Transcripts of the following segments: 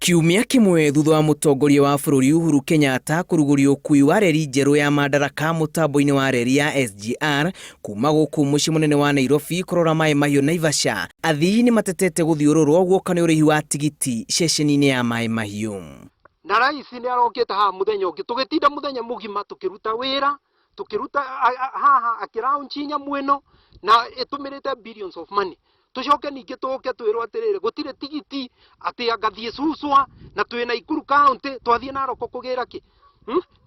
Kiumia kĩmwe thutha wa mũtongoria wa bũrũri Uhuru Kenyatta kũrugũria ũkui wa reri njerũ ya Madaraka mũtambo-inĩ wa reri ya SGR kuma gũkũ mũciĩ mũnene wa Nairobi kũrora Maĩ Mahiũ Naivasha, athii nĩ matetete gũthiũrũrwo guoka nĩ ũrĩhi wa tigiti ceceni-inĩ ya Maĩ Mahiũ. Na rais nĩ arokĩte haha mũthenya ũngĩ, tũgĩtinda mũthenya mũgima tũkĩruta wĩra, tũkĩruta haha akĩraunchi nyamũ ĩno na ĩtũmĩrĩte billions of money. Tũcoke ningĩ tũke twĩrwo atĩrĩrĩ, gũtirĩ tigiti, atĩ anga thiĩ Suswa na twĩ Nakuru county, twathiĩ Narok kũgĩra kĩ?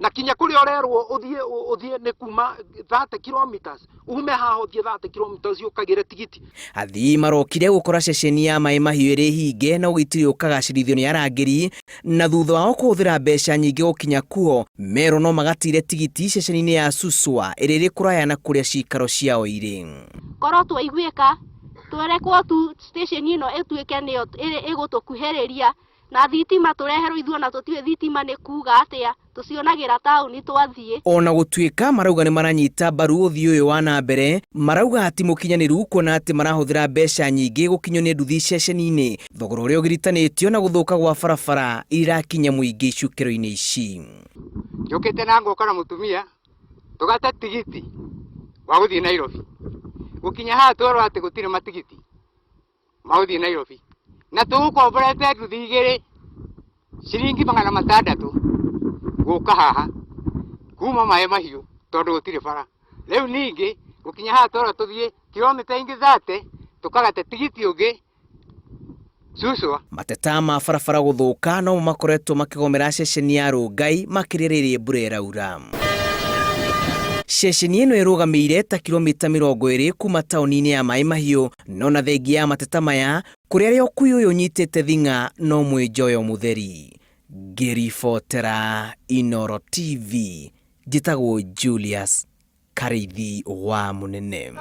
Na kinya kũrĩa ũrerwo ũthiĩ, ũthiĩ nĩ kuma 30 kilometers, ume haha ũthiĩ 30 kilometers ũkagĩre tigiti. Athii marokire gũkora ceceni ya Maĩ Mahiũ ĩrĩ hinge na ũgitĩri ũkagacĩrithio nĩ arangĩri, na thutha wao kũhũthĩra mbeca nyingĩ gũkinya kuo, merwo no magatire tigiti ceceni-inĩ ya Suswa ĩrĩa ĩrĩ kũraya na kũrĩa cikaro ciao irĩ. Korwo twaiguĩka, tũrekwo tu station ĩno ĩtuĩke nĩyo ĩgũtũkuhĩrĩria, na thitima tũreherwo ithuĩ ona tũtiũĩ thitima nĩ kuga atĩa, tũcionagĩra taũni twathiĩ. Ona gũtuĩka marauga nĩ maranyita mbaru ũthii ũyũ wa na mbere, marauga ti mũkinyanĩru kuona atĩ marahũthĩra mbeca nyingĩ gũkinyio nĩ nduthi ceceni-inĩ, thogora ũrĩa ũgiritanĩtio na gũthũka gwa barabara irakinya mũingĩ icukĩro-inĩ ici. Njũkĩte na ngoka na mũtumia tũgate tigiti wa gũthiĩ Nairobi. Gũkinya haha twerwo atĩ gũtirĩ matigiti ma gũthiĩ Nairobi. Na tũgũkomborete nduthi igĩrĩ ciringi 600 gũka haha kuma Maĩ Mahiũ tondũ gũtirĩ bara. Rĩu ningĩ gũkinya haha twerwo tũthiĩ kiromita ingĩ 30 tũkagate tigiti ũngĩ Suswa. Mateta ma barabara gũthũka nomo makoretwo makĩgomera ceceni ya Rongai makĩria rĩrĩa mbura ĩraura. Ceceni ĩno ĩrũgamĩire ta kiromita 20 kuma taũni-inĩ ya Maĩ Mahiũ, no na thengia ya mateta maya, kũrĩ arĩa ũkui ũyũ ũnyitĩte thing'a no mwĩnjoyo mũtheri. Ngĩribotera Inooro TV, njĩtagwo Julius Karĩithi wa Mũnene.